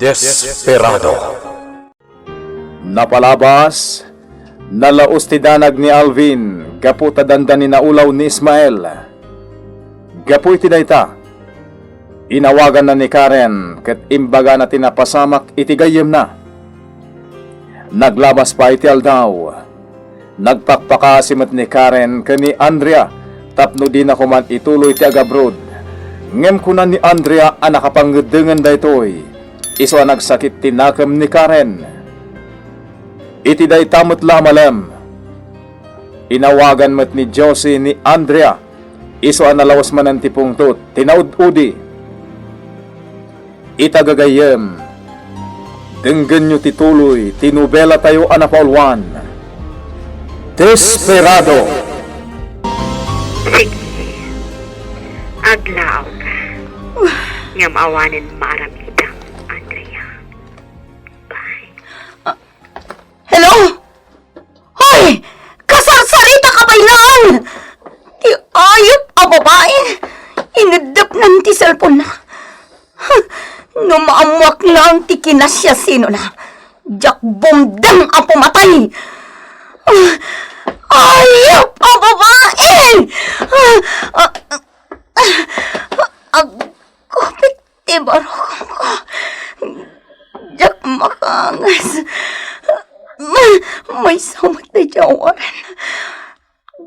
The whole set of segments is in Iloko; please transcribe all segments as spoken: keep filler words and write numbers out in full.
Desperado. Napalabas, nalaus ti danag ni Alvin gapu ta dandani naulaw ni Ismael. Gapu iti dayta, inawaganna ni Karen ket imbagana ti napasamak iti gayyemna. Naglabas pay ti aldaw. Nagpakpakasi met ni Karen ken ni Andrea tapno dina koman ituloy ti agabroad. Ngem kuna ni Andrea a nakapangngeddengen daytoy, isu a nagsakit ti nakem ni Karen. Iti dayta met la a malem, inawagan met ni Josie ni Andrea, isu a nalaus manen ti pungtot ti naud-udi. Ita gagayyem, denggenyo ti tuloy ti nobelatayo a napauluan, Desperado. Sige. Aglaom. Ngem awanen maaramidam, Andrea. Bye. Hello? Hoy! Kasarsarita ka pay laeng! Ti ayup a babai! Ineddepnan ti cellphone-na. No maammoak laeng ti kinasiasinona, diak bumdeng a pumatay! Ayup a babai! Agkupit ti barukongko. Diak makaangas. Ma-, maysa met daydiay a Warren.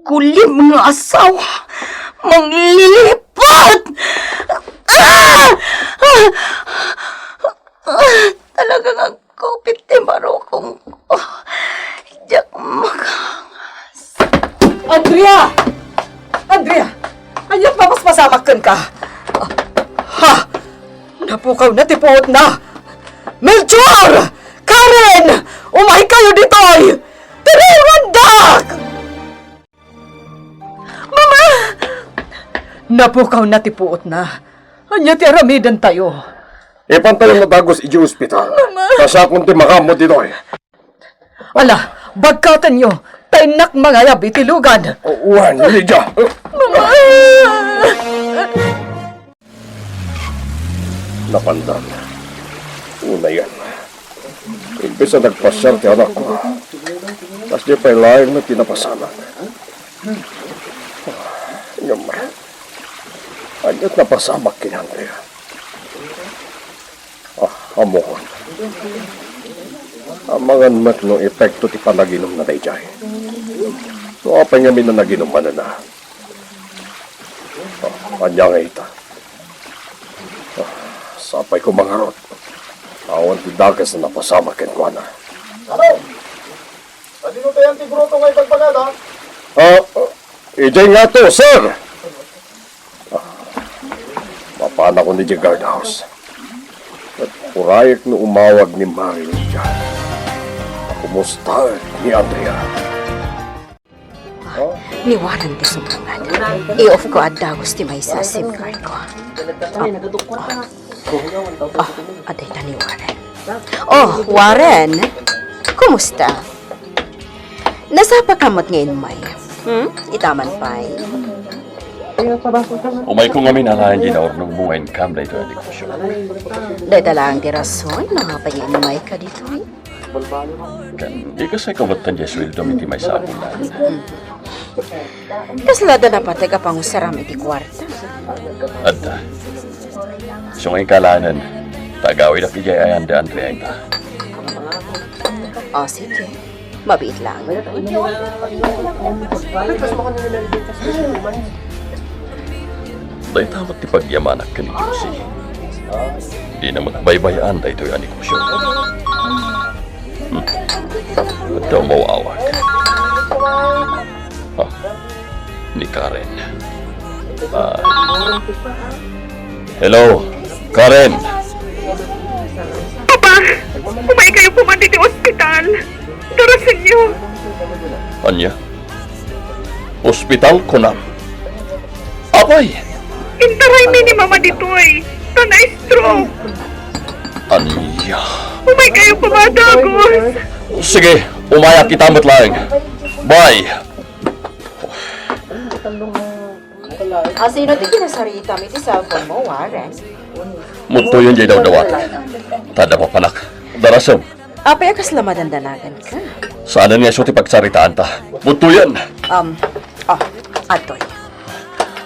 Gulib nga asawa. Mangliliput! Ah! Ah! Ah! Talagang agkupit ti barukongko. Diak makaangas. Andrea! Andrea! Ania ti mapaspasamak kenka? Ha! Napukawna ti puotna! Melchor! Karen! Umaykayo ditoy! Tiriwrandak! Mama! Napukawna ti puotna. Ania ti aramidentayo? Ipantayo a dagus idiay ospital. Mama! Ta siakon ti makaammo ditoy. Ala, bagkatenyo, ta innak mangayab iti lugan. Wen, Lydia. Mama! Napandan. Unayen. Imbes a nagpasiar ti anakko, kasdiay pay laeng met ti napasamak. Ngem, ania ti napasamak ken ni Andrea? Ah, ammokon. Amangan met no epekto ti panaginumna daydiay. No apay ngamin a naginum manenna? Ah, ania ngay ita? Ah, sapay koma ngarud. Awan ti dakes a napasamak kenkuana. Ano? Sadino tayan ti groto nga ibagbagada? Ah, ah, idiay ngato, sir! Ah, mapanakon idiay guardhouse. Ket urayek no umawag ni Mari Lydia. Kumusta ni Andrea? Ni Warren ti sumrungan. I-off ko a dagus ti maysa a SIM card ko. Ah, ah, adda ita ni Warren. Oh, Warren! Kumusta? Nasapaka met nga immay. Hmm? Ita man pay. Umayko ngamin alaen ti naurnongmo nga income daytoy a negosyo. Dayta laeng ti rason no apay nga immayka ditoy. Ken ikasayko met diay sueldom iti maysa a bulan. Hmm. Kasla adda napateg a pangusaram iti kuarta? Adda. Isu nga inkalanen, ta agawidak idiay ayan da Andrea ita. O, sige. Mabiit lang. Dayta met ti pagyamanak ken ni Josie. Dina met baybay-an daytoy a negosyo. Hmm. Adda umawawag. Ah, ni Karen. Ah. Hello, Karen. Papa, umaykayo koma ditoy ospital. Darasenyo. Ania? Ospital, kunam? Apay! Intaraymi ni Mama ditoy. Ta na-stroke. Ania? Umaykayo koma a dagus. Sige, umayak ita met laeng. Bye. Asino ti kinasaritam iti cellphone mo, Warren? Muttoyen jay dawdawat. Ta adda papanak. Darasem. Apay a kasla madandanaganka? Saanen nga isu ti pagsaritaanta. Muttoyen. Um, oh, adtoy.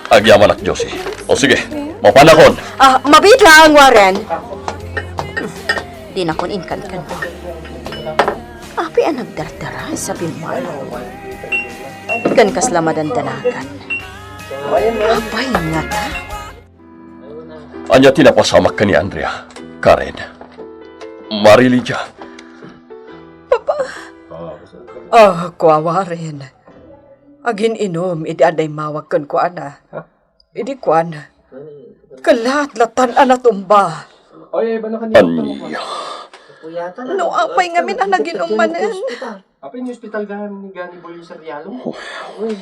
Agyamanak, Josie. O sige, mapanakon. Ah, mabiit laeng, Warren. Dinakon inkankan. Apay a nagdardara sa bimmano. Ken kasla madandanagan. Apay ngata? Ania ti napasamak ken ni Andrea, Karen? Mari Lydia. Papa. Ah, kua, Warren. Agin-inum idi adda immawag kenkuana. Idi kuan, "Kellat, latan a natumba." Ania? No apay ngamin a nagin-um manen? Apay ni ospital gayam ni Gani Boy sa Rialo? Oh,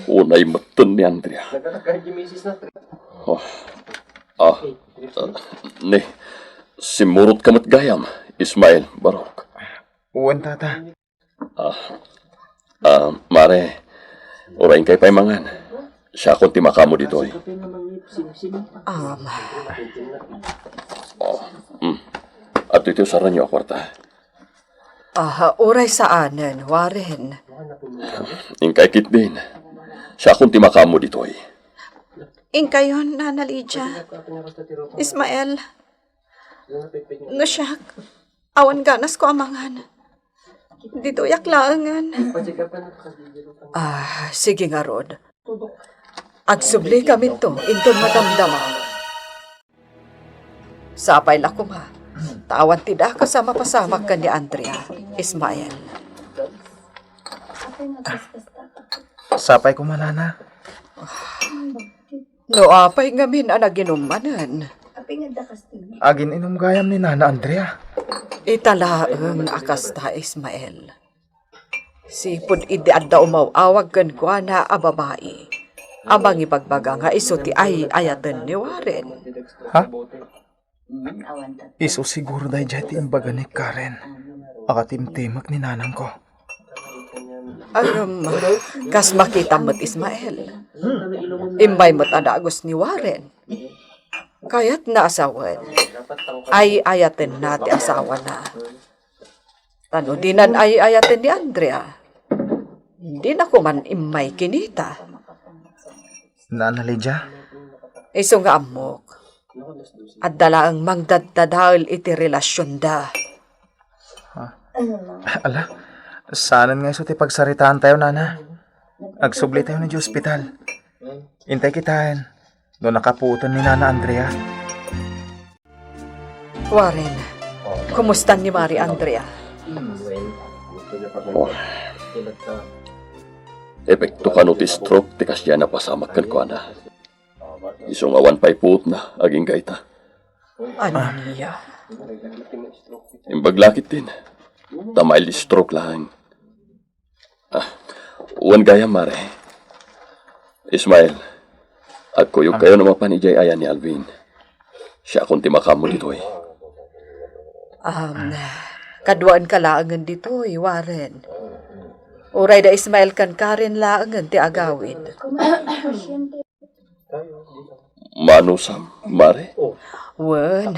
unay metten ni Andrea. Nagkakagay di misis na. Oh. Ah, ah, ni, simmurot ka met gayam, Ismael, Barok. Wen, tata. Ah, ah, mare, uray inkay pay mangan. Siakon ti makaammo ditoy. Um. Oh, mm. Adtoy ti usaranyo a kuarta. Ah, uray saanen, Warren. Inkay ketdin. Siakon ti makaammo ditoy. Inkayon, Nana Lydia. Ismael. No siak, awan ganasko a mangan. Ditoyak laengen. Ah, sige ngarud. Agsubli kaminto inton madamdama. Sapay la koma, ta awan ti dakes a mapasamak ken ni Andrea, Ismael. Sapay koma, nana. No apay ngamin a nagin-um manen? Agin-inum gayam ni Nana Andrea. Ita laeng a kasta, Ismael. Sipud idi adda umaw-awag kenkuana a babai a mangibagbaga nga isu ti ay-ayaten ni Warren. Ha? Isu siguro daydiay ti imbaga ni Karen a katimtimek ni nanangko. Ngem, kas makitam met, Ismael, immay met a dagus ni Warren. Kayatna a sawen, ay-ayatenna ti asawana. Ta no dinan ay-ayaten ni Andrea, dina koman immay kinita. Nana Lydia? Isu nga ammok, adda laeng mangdaddadael iti relasionda. Ha? Ala, saanen nga isu ti pagsaritaantayo, nana. Agsublitayon idiay ospital. Intay kitaen no nakapuoten ni Nana Andrea. Warren, kumusta ni Mari Andrea? Oh. Epekto kano ti stroke ti kasdiay a napasamak kenkuana. Isu nga awan pay puotna agingga ita. Ania? Imbag la ketdin ta mild stroke laeng. Ah, wen gayam, mare. Ismael, agkuyogkayo no mapan idiay ayan ni Alvin. Siakon ti makaammo ditoy. Um, kaduaenka laengen ditoy, Warren. Uray da Ismael ken Karen laengen ti agawid. Manusam, mare? Wen,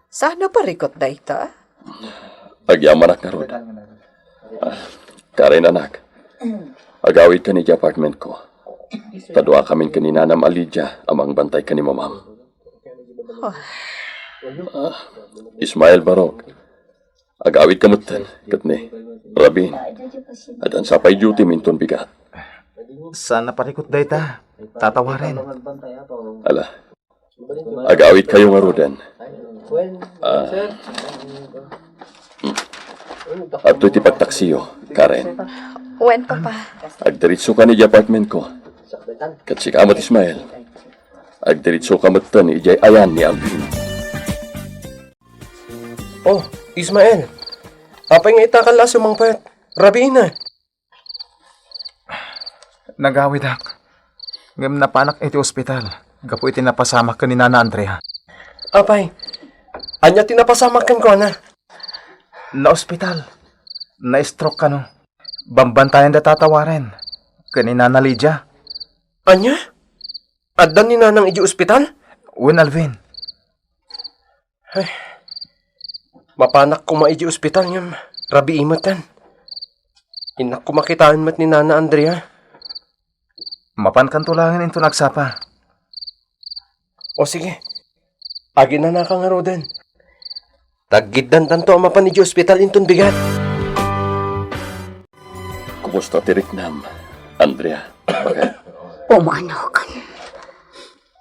saan a parikut dayta? Agyamanak ngarud. Ah, Karen, anak, agawidkan idiay apartmentko. Ta duakamin ken ni nanam a Lydia a mangbantay ken ni mamam. Ah, Ismael, Barok, agawidka metten ket ni Rabin. Addan sa pay duty minton bigat. Saan a parikut dayta, Tata Warren. Ala, agawidkayo ngaruden. Ah. Adtoy ti pagtaksiyo, Karen. Wen, Papa. Agdiritsokan idiay apartmentko. Ket sika met, Ismael, agdiritsoka metten idiay ayan ni Alvin. Oh, Ismael. Apay nga itakal la a sumangpet? Rabiina. Nagawidak. Ngem napanak iti ospital gapu iti napasamak ken ni Nana Andrea. Apay, ania ti napasamak kenkuana? Naospital. Na-stroke kano. Bambantayan da Tata Warren ken ni Nana Lydia. Ania? Adda ni Nanang idiay ospital? Wen, Alvin. Ay, mapanak koma idiay ospital ngem rabii metten. Innak koma kitaen met ni Nana Andrea. Mapankanto laengen inton agsapa. O sige, aginanaka ngaruden. Taggiddantanto a mapan idiay ospital inton bigat. Kumusta ti riknam, Andrea? Bakit? Pumanakan.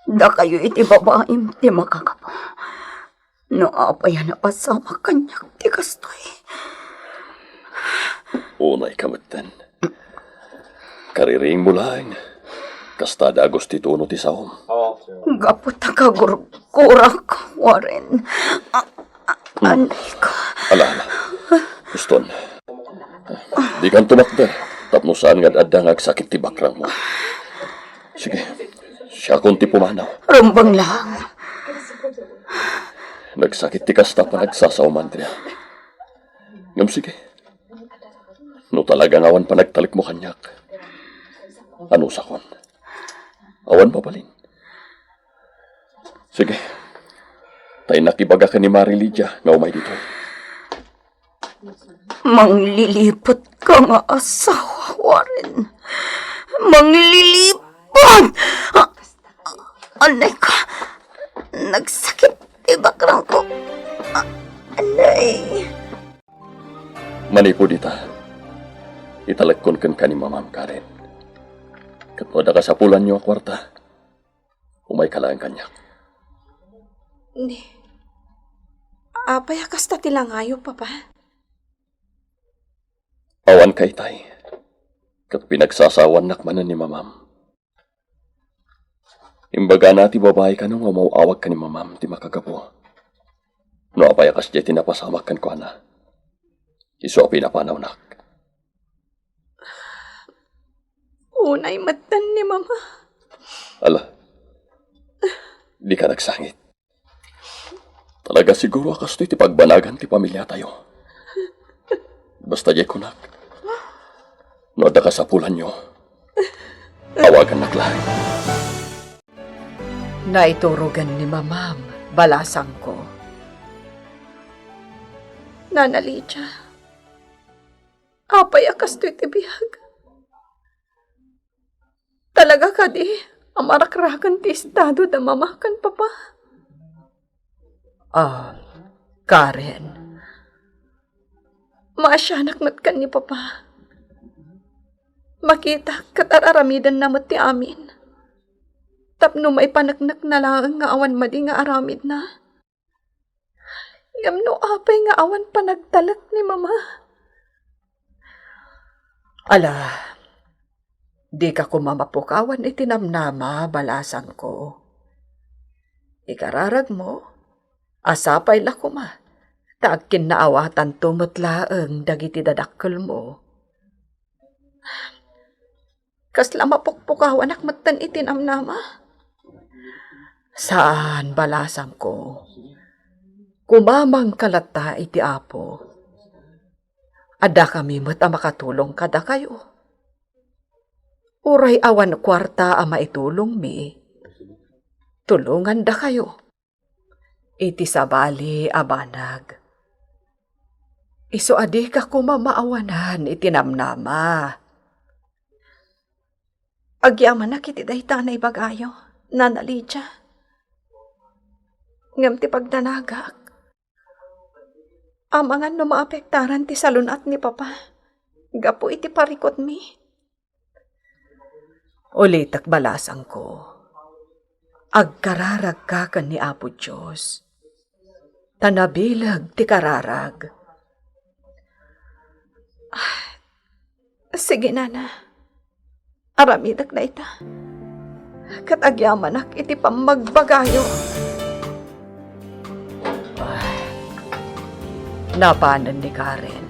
Dakayo iti babaim ti makagapu. No apay a napasamak kaniak ti kastoy. Unay ka metten. Kaririingmo laeng. Kasta dagus ti tuno ti saom. Gapu ta kagurgurak, Warren. A-, a-, Hmm. Anay ko. Ala, ala. Uston. Dikan tumakder. Tapno saan nga adda nga agsakit ti bakrangmo. Sige. Siakon ti pumanaw. Rumbeng lang. Nagsakit ti kasta panagsasaom, Andrea. Ngem sige. No talaga nga awan panagtalekmo kaniak, anusakon. Awan mabalin. Sige. Ta innak ibaga ken ni Mari Lydia nga umay ditoy. Manglilipet ka nga asawa, Warren. Manglilipet! A-, anay ka. Nagsakit ti bakrangko. A-, anay. Manipud ita, italekkon kenka ni Mamam, Karen. Ket no adda kasapulanyo a kuarta, umayka laeng kaniak. Ni, apay a kasta ti langayo, Papa? Awan ka itay, ket pinagsasawannak manen ni Mamam. Imbagana ti babai kano nga umaw-awag ken ni Mamam ti makagapu. No apay a kasdiay ti napasamak kenkuana, isu a pinapanawnak. Unay metten ni Mama. Ala, dika nagsangit. Talaga siguro a kastoy ti pagbanagan ti pamiliatayo. Basta diay kunak, no adda kasapulanyo, awagannak laeng. Naiturogen ni Mamam, balasangko. Nana Lydia, apay a kastoy ti biag? Talaga kadi a marakraken ti estado da Mama ken Papa? Ah, Karen. Maasianak met ken ni Papa. Makitak ket ar-aramidenna met ti amin. Tapno maipaneknekna laeng nga awan madi nga aramidna. Ngem no apay nga awan panagtalek ni Mama? Ala, dika koma mapukawan iti namnama, balasangko. Ikararagmo, a sapay la koma, ta agkinnaawatanto met laeng dagiti dadakkelmo. Kasla mapukpukawanak metten iti namnama? Saan, balasangko. Kumamangka latta iti Apo. Addakami met a makatulong kadakayo. Uray awan kuarta a maitulongmi, tulongandakayo iti sabali a banag. Isu a dika koma maawanan iti namnama. Agyamanak iti dayta a naibagayo, Nana Lydia. Ngem ti pagdanagak, amangan no maapektaran ti salun-at ni Papa gapu iti parikutmi. Ulitek, balasangko, agkararagka ken ni Apo Dios, ta nabileg ti kararag. Ah, sige, Nana. Aramidek dayta. Ket agyamanak iti pammagbagayo. Napanen ni Karen.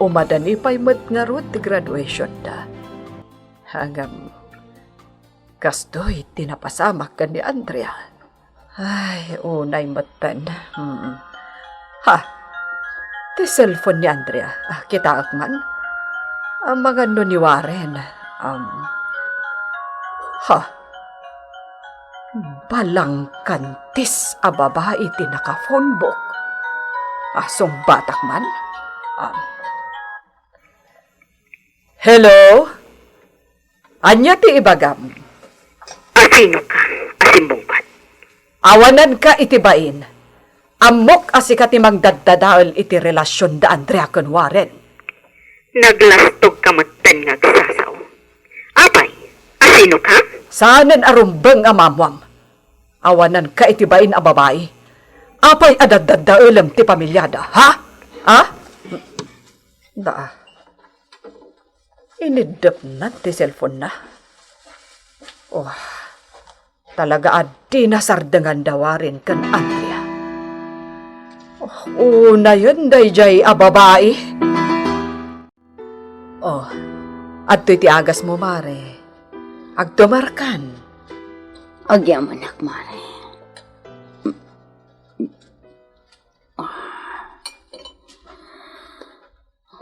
Umadani pay met ngarud ti graduationda. Ngem, kastoy ti napasamak ken ni Andrea. Ay, unay metten. Hmm. Ha? Ti cellphone ni Andrea. Ah, kitaek man. Amangan no ni Warren. Um, ha? Balangkantis a babai ti nakaphonebook. A, sungbatak man. Ah. Hello? Ania ti ibagam? Asino ka a simmungbat? Awananka iti bain. Ammok a sika ti mangdaddadael iti relasion da Andrea ken Warren. Naglastog ka metten nga agsasao. Apay, asino ka? Saanen a rumbeng a maammoam. Awananka iti bain a babai. Apay a daddaddaelem ti pamiliada, ha? Ha? Daa. Iniddepna ti cellphone-na. Oh, talaga a dina sardengan da Warren ken Andrea. Oh, unayen daydiay a babai. Oh, adtoy ti agasmo, Mare. Agtumarkan. Agyamanak, Mare.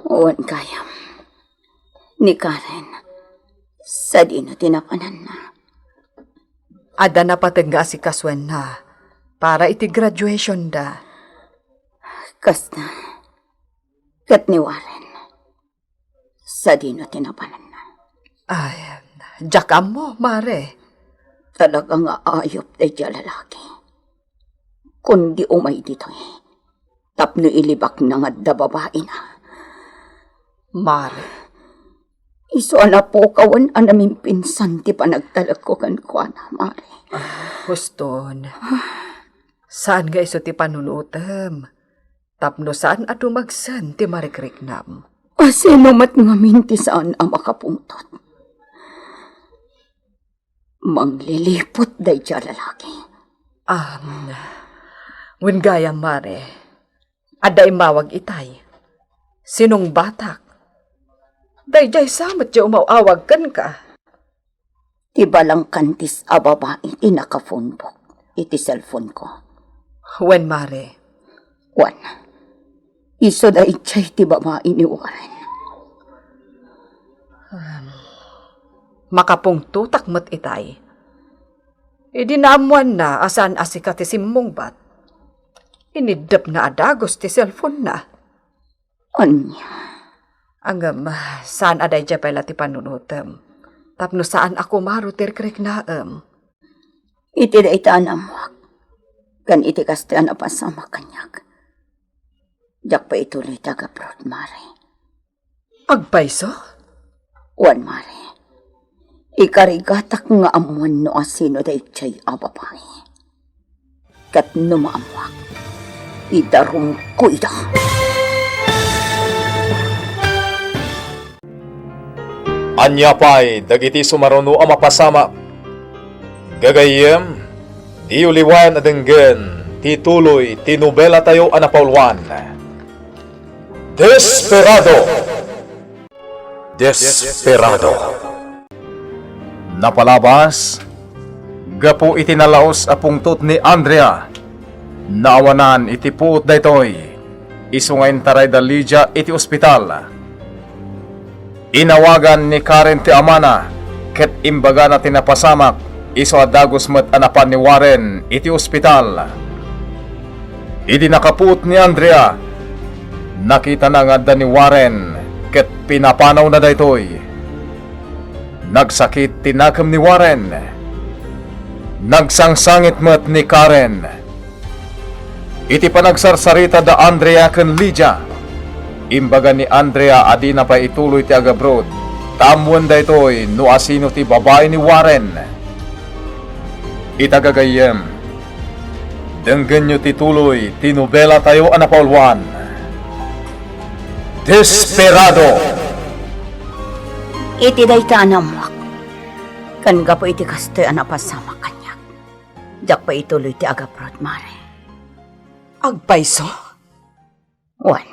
Wen gayam, ni Karen, sadino ti napananna? Adda napateg nga asikasoenna para iti graduation da. Kasta, ket ni Warren, sadino ti napananna? Ay, diak ammo, Mare. Talaga nga ayup daydiay a lalaki. Kundi umay ditoy, tapno ilibakna nga adda babaina. Mare. Isu a napukawen a namimpinsan ti panagtalekko kenkuana, Mare. Ah, huston. Saan nga isu ti panunuotem. Tapno saan a dumagsen ti marikriknam. Asino met ngamin ti saan a makapungtot? Mangliliput daydiay a lalaki. Am, wen gayam, Mare, adda immawag itay. Sinungbatak. Daydiay sa met ti umaw-awag kenka. Ti balangkantis a babai ti nakaphonebook iti cellphone-ko. Wen, Mare. Wen, isu daydiay ti babai ni Warren. Um, makapungtotak met itay. Idi naammoanna a saan a sika ti simmungbat, iniddepna a dagus ti cellphone-na. Ania? Ngem, saan a daydiay pay la ti panunotem. Tapno saan a kumaro ti rikriknaem. Iti dayta a naammoak, ken iti kastoy a napasamak kaniak, diak pay ituloy ti agabroad, Mare. Agpayso? Wen, Mare. Ikarigatak nga ammoan no asino daydiay a babai. Ket no maammoak, idarumko ida. Ania pay dagiti sumaruno a mapasamak? Gagayyem, diyo liwayan a denggen ti tuloy ti nobelatayo a napauluan, Desperado! Desperado. Napalabas, gapu iti nalaus a pungtot ni Andrea, naawanan iti puot daytoy, isu nga intaray da Lydia iti ospital. Inawagan ni Karen ti amana, ket imbagana ti napasamak, isu a dagus met a napan ni Warren iti ospital. Idi nakapuot ni Andrea, nakitana nga adda ni Warren ket pinapanawna daytoy. Nagsakit ti nakem ni Warren. Nagsangsangit met ni Karen. Iti panagsarsarita da Andrea ken Lydia, imbaga ni Andrea a dina pay ituloy ti agabroad, ta ammoen daytoy no asino ti babai ni Warren. Ita gagayyem, denggenyo ti tuloy ti nobelatayo a napauluan, Desperado! Iti dayta a naammoak, ken gapu iti kastoy a napasamak kaniak, diak pay ituloy ti agabroad, Mare. Agpayso? Wen,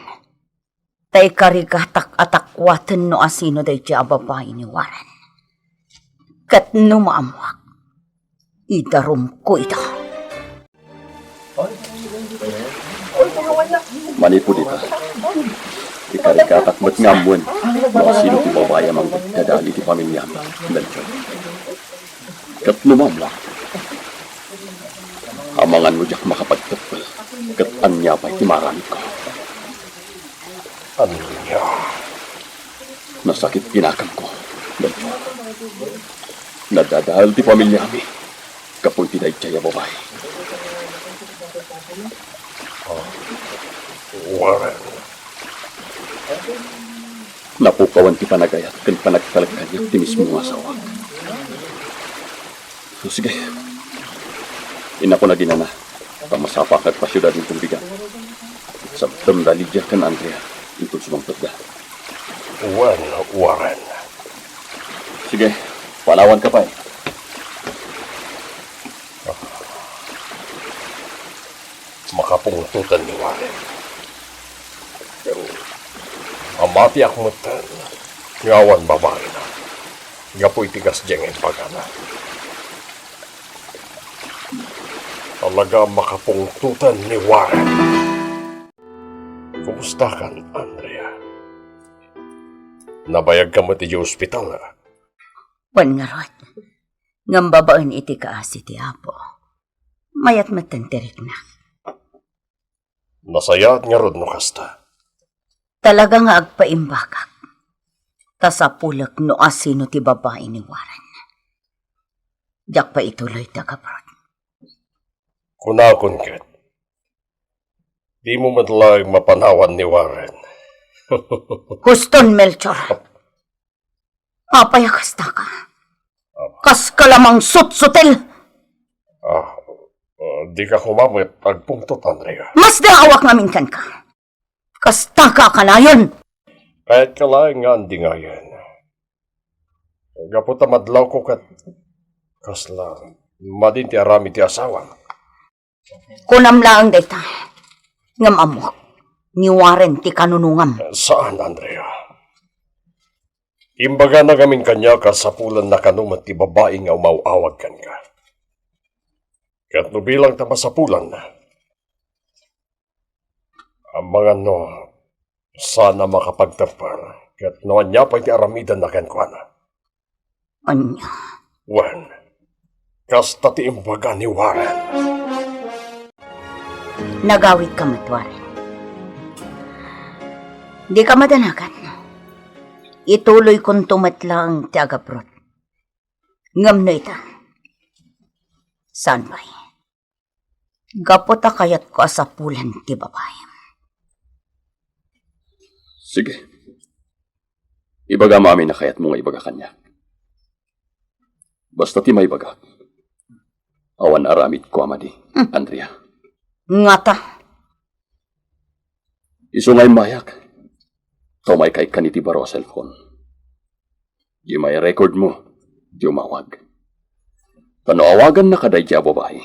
ta ikarigatak a takuaten no asino daydiay a babai ni Warren. Ket no maammoak, idarumko ida. Manipud ita, ikarigatak met nga ammoen no asino ti babai a mangdadael iti pamiliami, Melchor. Ket no maammoak, maaramidko. Ania? Nasakit ti nakanko, Melchor. Nadadael ti familiami gapu iti daydiay a babai. Ah, Warren. Napukawan ti panagayat ken panagtalek kaniak ti mismo nga asawak. So, sige. Innakon a ginana, ta masapakak pa siudad inton bigat. Sabtem da Lydia ken Andrea inton sumangpetda. Wen, Warren. Sige, panawanka pay. Makapungtoten ni Warren. Amatiak metten nga awan babaina gapu iti kasdiay nga imbagana. Talaga makapungtoten ni Warren. Kumustakan, Andrea? Nabayagka met idiay ospital, a? Wen ngarud, ngem babaen iti kaasi ti Apo, mayat metten ti riknak. Nasayaat ngarud no kasta. Talaga nga agpaimbagak. Ta sapulek no asino ti babai ni Warren. Diak pay ituloy ti agabroad. Kunakon ket, dimo met laeng mapanawan ni Warren. Huston, Melchor. Apay a kastaka? Kaska lamang sutsutil! Ah, ah, dika koma met agpungtot, Andrea. Masdaawak ngamin kenka. Kastaka a kanayon! Kayatka laeng nga andingayen. Gapu ta madlawko ket kasla madin ti aramid ti asawam. Kunam laeng dayta, ngem ammok, ni Warren ti kanunongam. Saan, Andrea. Imbagana ngamin kaniak a sapulanna kano met ti babai nga umaw-awag kenka. Ket no bilang ta masapulanna, amangan no saan a makapagtebper, ket no ania pay ti aramidenna kenkuana. Ania? Wen, kasta ti imbaga ni Warren. Nagawidka met, Warren. Dika madanagan. Ituloykonto met laeng ti agabroad. Ngem no ita, saan pay? Gapu ta kayatko a sapulan ti babaim. Sige. Ibagam amin a kayatmo nga ibaga kaniak. Basta ti maibagak, awan aramidko a madi, Hmm. Andrea. Ngata? Isu nga immayak, ta umayka ikkan iti baro a cellphone. Di mairecord mo, di umawag. Ta no awaganna kadaydi a babai,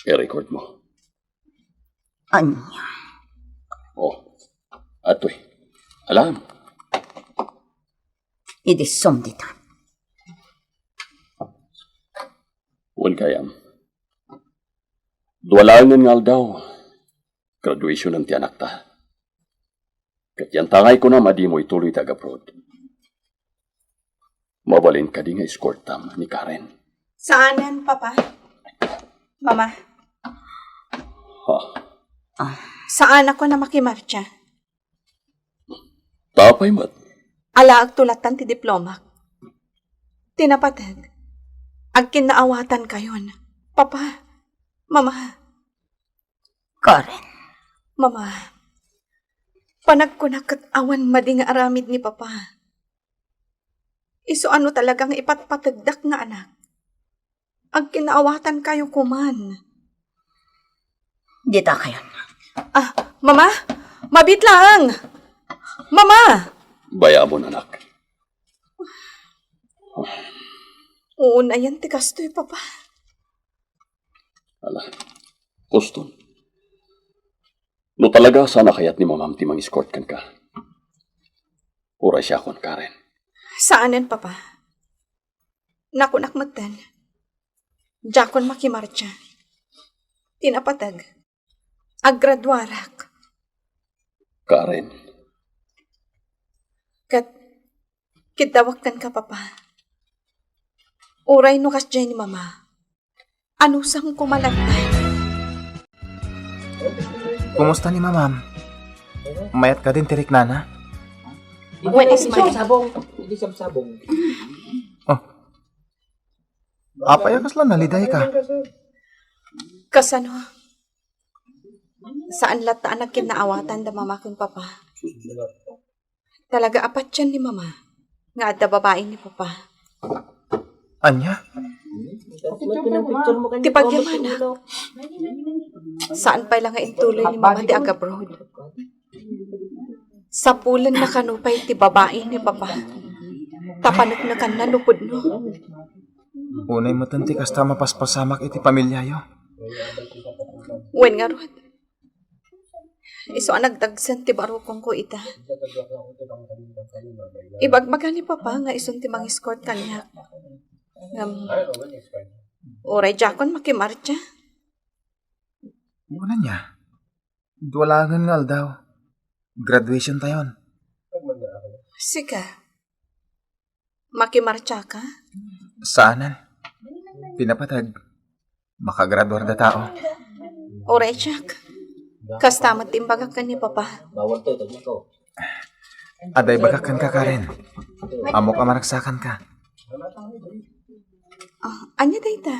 i-record mo. Ania? Oh, atoy. Alam. Idi sum dita. Wen gayam. Dua laengen nga aldaw, graduationen ti anakta. Ket yantangay kunam a dimo ituloy ti agabroad. Mabalin kadi nga escortam ni Karen? Saanen, Papa. Mama. Ha? Saanakon a makimartsa. Apay met? Alaekto lattan ti diplomak. Ti napateg, agkinnaawatankayon. Papa, Mama. Karen. Mama, panagkunak ket awan madi nga aramid ni Papa. Isu a no talaga nga ipatpategdak nga anak, agkinnaawatankayo koman. Dita kayon. Ah, Mama? Mabiit laeng! Mama! Bayamon, anak. Unayen ti kastoy, Papa. Ala, Huston. No talaga saan a kayat ni Mamam ti mang-escort kenka, uray siakon, Karen. Saanen, Papa. Nakunak metten, diakon makimartsa. Ti napateg, aggraduarak. Karen. Ket kiddawak kenka, Papa. Uray no kasdiay ni Mama, anusam koma lattan. Kumusta ni Mamam? Mayat kadin ti riknana? Wen, Ismael. Sabong. Idi sabsabong. Oh. Apay a kasla nalidayka? Kasano? Saan latta a nagkinnaawatan da Mama ken Papa. Talaga a patien ni Mama nga adda babai ni Papa. Ania? Ti pagyamanak. Saan pay la nga intuloy ni Mama ti agabroad. Sapulenna kano pay ti babai ni Papa. Ta paneknekanna no pudno. Unay metten ti kasta a mapaspasamak iti pamiliayo. Wen ngarud, isu a nagdagsen ti barukongko ita. Ibagbaga ni Papa nga isun ti mangiscort kaniak. Ngem, uray diakon makimartsa. Wen ania? Dua laengen nga aldaw. Graduation tayon. Sika, makimartsaka? Saanen. Pinapateg. Makagraduar da tao. Uray, Jack. Kasta met ti imbagak ken ni Papa. Adda ibagak kenka, Karen. Ammok a maragsakanka. Ah, ania dayta?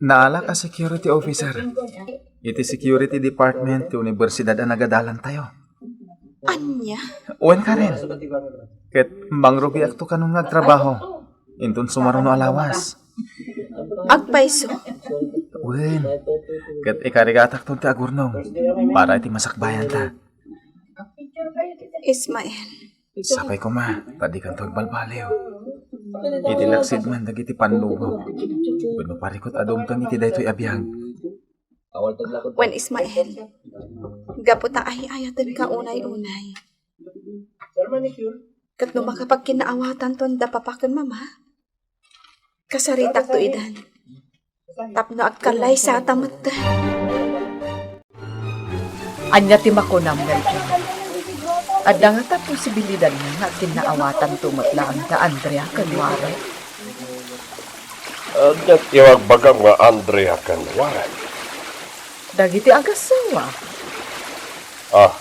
Naalak a security officer. Iti security department ti universidad a nagadalantayo. Ania? Wen, Karen. Ket mangrugiakto kano nga agtrabaho. Inton sumaruno a lawas. Agpayso? Wen. Ket ikarigatakton ti agurnong para iti masakbayanta. Ismael. Sapay koma, ta dikanto agbalbaliw. Iti laksid man dagiti pannubok wenno parikut a dumteng iti daytoy a biag. Wen, Ismael, gapu ta ay-ayatenka unay-unay. Ket no makapagkinnaawatanton da Papa ken Mama, kasaritakto idan. Tapno agkallaysata met. Ania ti makunam, Melchor? Adda ngata posibilidad nga kinnaawatanto met laeng da Andrea ken Warren? Ania ti ibagbagam nga Andrea ken Warren? Dagiti agassawa. Ah.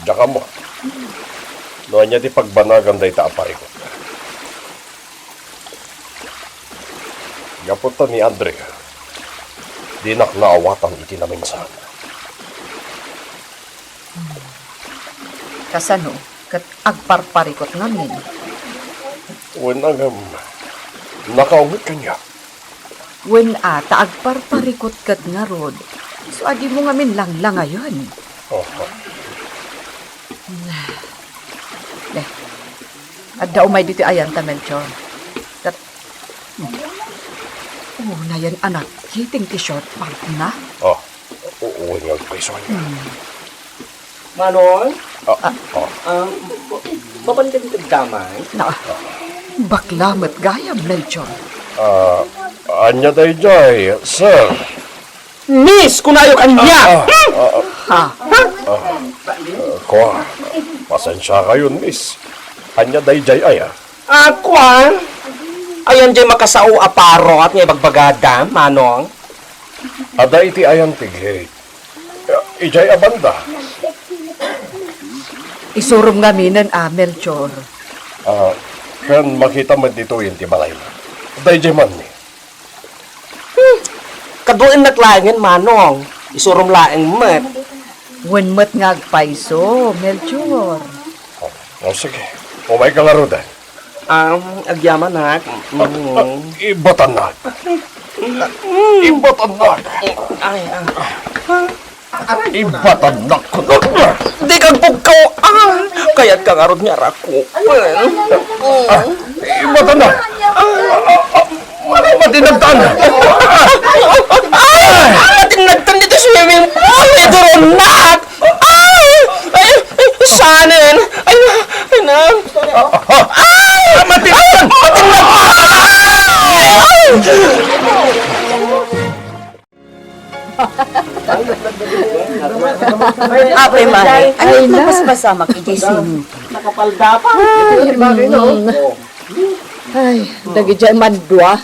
Diak ammo. No ania ti pagbanagan dayta a parikut. Gapu ta ni Andrea, dinak naawatan iti naminsan. Kasano? Ket agparparikut ngamin. Wen, ngem, nakaunget kaniak. Wen a, ta agparparikut ket ngarud. Isu a dimo ngamin langlangayen. Oho. Deh, adda umay ditoy ayanta, Melchor. Ket, hmm. Unayen a nagkiting ti short pantna. Oh, u-, uwan nga agpayso. Hmm. Manong? Ah, ah. Ah, ma-, mapan ka dito damay? Na, bakla met gayam, Melchor. Ah, ania daydiay, sir? Miss, kunayo kaniak! Ah, ah, ah, ah. Ha? Ah, kua, pasensiakayon, miss. Ania daydiay aya? Ah, kua, ayan jay makasao a parot nga ibagbagada, Manong? Adda iti ayan ti gate. Idiay a banda. Isurom ngaminen a, Melchor. Ah, ken makita met ditoyen ti balayna. Daydiay man ni. Hmm. Kaduennak laengen, Manong. Isurom laeng met. Wen met nga agpayso, Melchor. Oh, oh, sige. Umayka ngaruden. Ah, agyamanak. Mm. Ibatannak. Ibatannak. Ay, ah. Ibatannak. Di kagpugkaw. Ah, kayat ka ngarud nga rakupen. Ah, ibatannak. Matinagtan. Ah, matinagtan dito swimming pool. Ito ron, nak. Ay! Ay! Ay! Sanen! Ay! Ay! Na! Ay! Matinag! Matinag! Ay! Apay, Mare, ay, na. Napaspasamak iti swimming pool. Nakapalda pa. Ay, mm. Ay, dagiti mandua.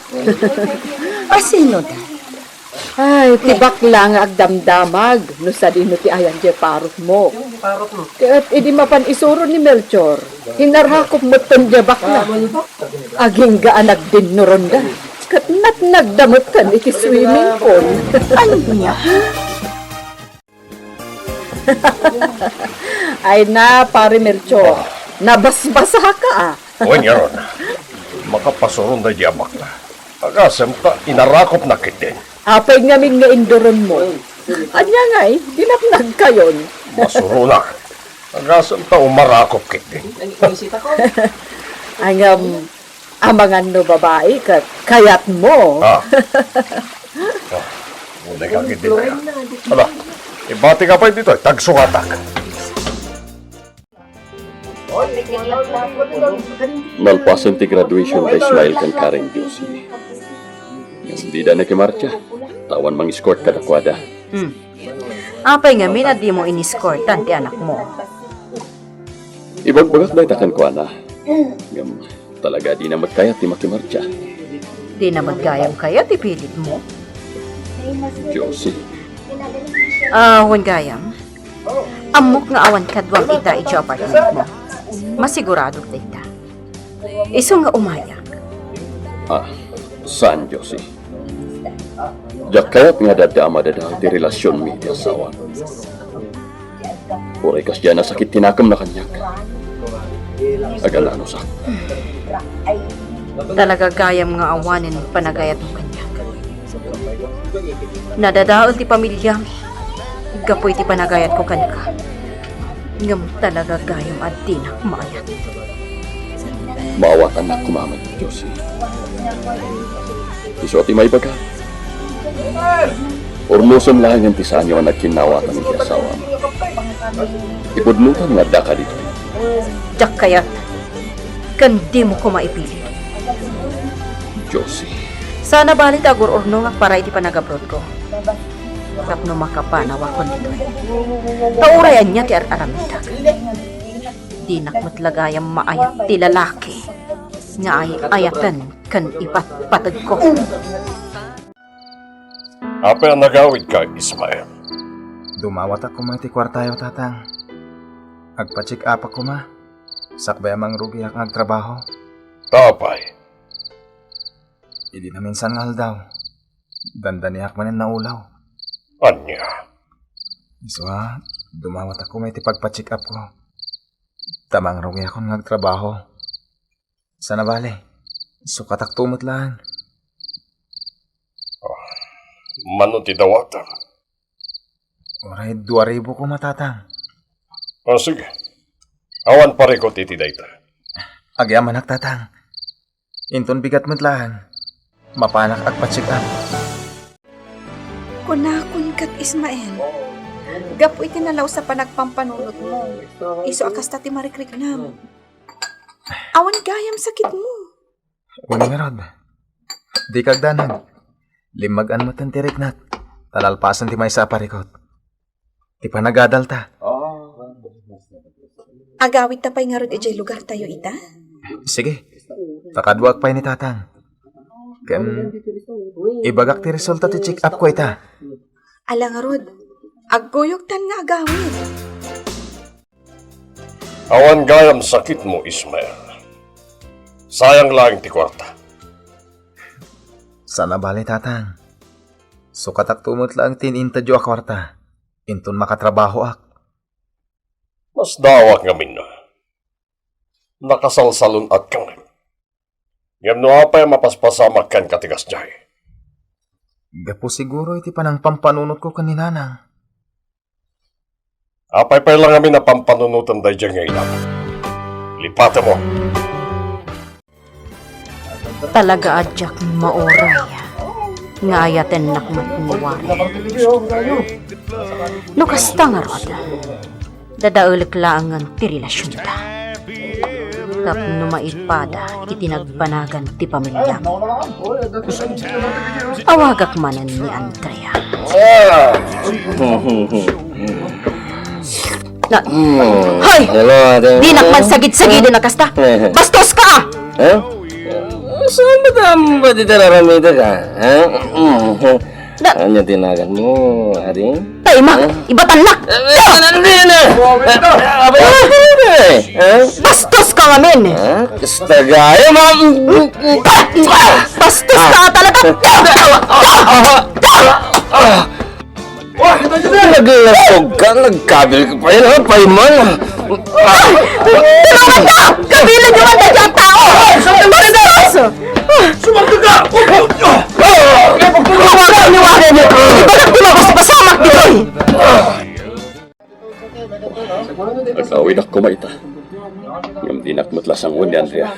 A, sino da? Ay, ti bakla nga agdamdamag, no sadino ti ayan diay parokmo. Ket idi mapan isuro ni Melchor, inarakop metten diay bakla. Agingga a nagdinnuronda, ket natnagda metten iti swimming pool. Ania? Ay na, Pare Melchor, nabasbasaka, a. Wen ngarud, makapasuron daydi a bakla. Agasem ta inarakopna ketdin. Apay ngamin nga induronmo? Ania ngay, dinatnagkayon? Masuronak. Agasem ta umarakop ketdin. Ay, ngem, amangan no babai ket kayatmo. Ah. Ah, unay ka ketdin, a. Ala, ibatika pay ditoy, ta agsukatak. Nalpasen ti graduation da Ismael ken Karen Josie. Ngem dida nakimartsa, ta awan mang-escort kadakuada. Hmm. Apay ngamin a dimo in-escortan ti anakmo? Ibagbagak dayta kenkuana. Ngem talaga dina met kayat ti makimartsa. Dina met gayam kayat ti pilitmo? Josie. Ah, wen gayam. Ammok nga awan kaduam ita idiay apartmentmo. Masiguradok dayta. Isu nga umayak. Ah, saan, Josie? Diak kayat nga adda a madadael ti relasionmi iti asawam. Uray kasdiay a nasakit ti nakemna kaniak. Agananusak. Talaga gayam nga awanen panagayatmo kaniak. Nadadael ti pamiliam gapu iti panagayatko kenka. Ngem talaga gayam a dinak maayat. Maawatannak koma met, Josie. Isu a ti maibaga. Urnosem laengen ti saanyo a nagkinnawatan iti asawam. Ipudnotam nga addaka ditoy. Diak kayat, ken dimo koma ipili. Josie. Saan a bale ti agur-urnongak para iti panagabrodko. Tapno makapanawakon ditoy. Ta uray ania ti ar-aramidek, dinak met la gayam maayat ti lalaki nga ay-ayaten ken ipatpategko. Apay a nagawidka, Ismael? Dumawatak koma iti kuartayo, Tatang. Agpa-check-upak koma, sakbay a mangrugiak nga agtrabaho. Ta apay? Idi naminsan nga aldaw, dandaniak manen naulaw. Ania? Isu a, dumawatak koma iti pagpa-check-upko. Ta mangrugiakon nga agtrabaho. Saan a bale, sukatakto met laeng. Ah, mano ti dawatem? Uray dua ribu koma, Tatang. Ah, sige. Awan parikut iti dayta. Agyamanak, Tatang. Inton bigat met laeng, mapanak agpa-check-up. Kunakon ket, Ismael, gapu iti nalaus a panagpampanunotmo, isu a kasta ti marikriknam. Awan gayam sakitmo. Wen ngarud, dika agdanag. Limmagan metten ti riknak, ta nalpasen ti maysa a parikut. Ti panagadalta. Agawidta pay ngarud idiay lugartayo ita? Sige, ta kaduak pay ni Tatang. Ken ibagak ti resulta ti check-upko ita. Ala ngarud, agkuyogtan nga agawid. Awan gayam sakitmo, Ismael. Sayang laeng ti kuarta. Saan a bale, Tatang. Sukatakto met laeng ti in-intedyo a kuarta, inton makatrabahoak. Masdaawak ngamin a nakasalsalun-atka ngamin. Ngem no apay a mapaspasamak kenka ti kasdiay? Gapu siguro iti panangpampanunotko ken ni Nanang. Apay pay la ngamin a pampanunotem daydiay nga inam? Lipatemmo! Talaga a diak mauray nga ayatennak met ni Warren. No kasta ngarud, dadaelek laengen ti relasionda. Tapno maipada iti nagbanagan ti pamiliam. Awagak manen ni Andrea. Na, hoy! Hello, ate. Dinak man sagid-sagiden a kasta. Bastoska! Ha? Saan ba ta-, ba ti talaramidek, ha? Ha? Ania ti naganmo, ading? Tay, Mac, ibatan na! Ano na yan, ah? Abay, ano na yan, eh? Ha? Bastos ka ngamin! Ha? Kasta gaya, ma-, Bastos ka nga talaga! Naglasog ka, nagkabil ka pa yan, ha? Paiman! Tulungan ka! Kabilan niyo man tayo ang tao! Bastos! Sumagod ka! Huwag kang niwagan niyo! Ibagak ti mabasbasamak ditoy! Agawidak koma ita. Ngem dinak met lasangen ni Andrea.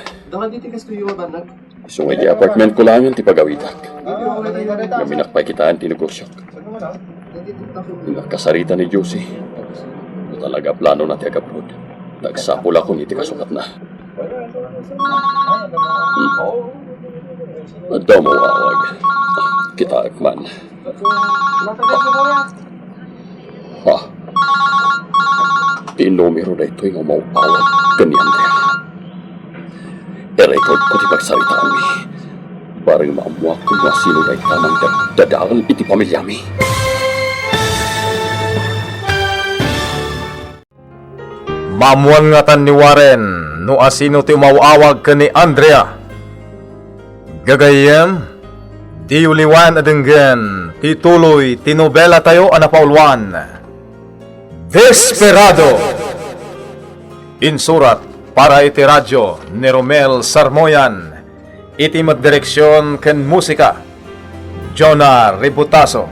Isu nga idi apartment ko laengen ti pagawidak. Ngem innak pay kitaen ti negosiok. Innak kasarita ni Josie. No talaga planona ti agabroad, nagsapulakon iti kasukatna. Hmm. Adda umawawag. Kitaek man. Ha? Ti numero daytoy nga umawawag ken ni Andrea. I-record ko ti pagsaritaanmi. Bareng maammoak no asino dayta mangdadadael iti pamiliami. Maammoan ngatan ni Warren no asino ti umaw-awag ken ni Andrea. Gagayyem, diyo liwan a denggen ti tuloy ti nobelatayo a napauluan, Desperado. Insurat para iti radyo ni Romel Sarmoyan. Iti met direksion ken musika, Jonah Ributaso.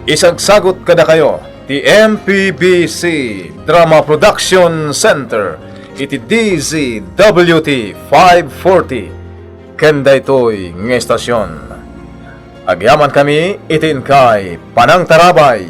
Isagsagut kadakayo ti M P B C Drama Production Center iti D Z W T five forty ken daytoy nga estasion. Agyamankami iti inkay panangtarabay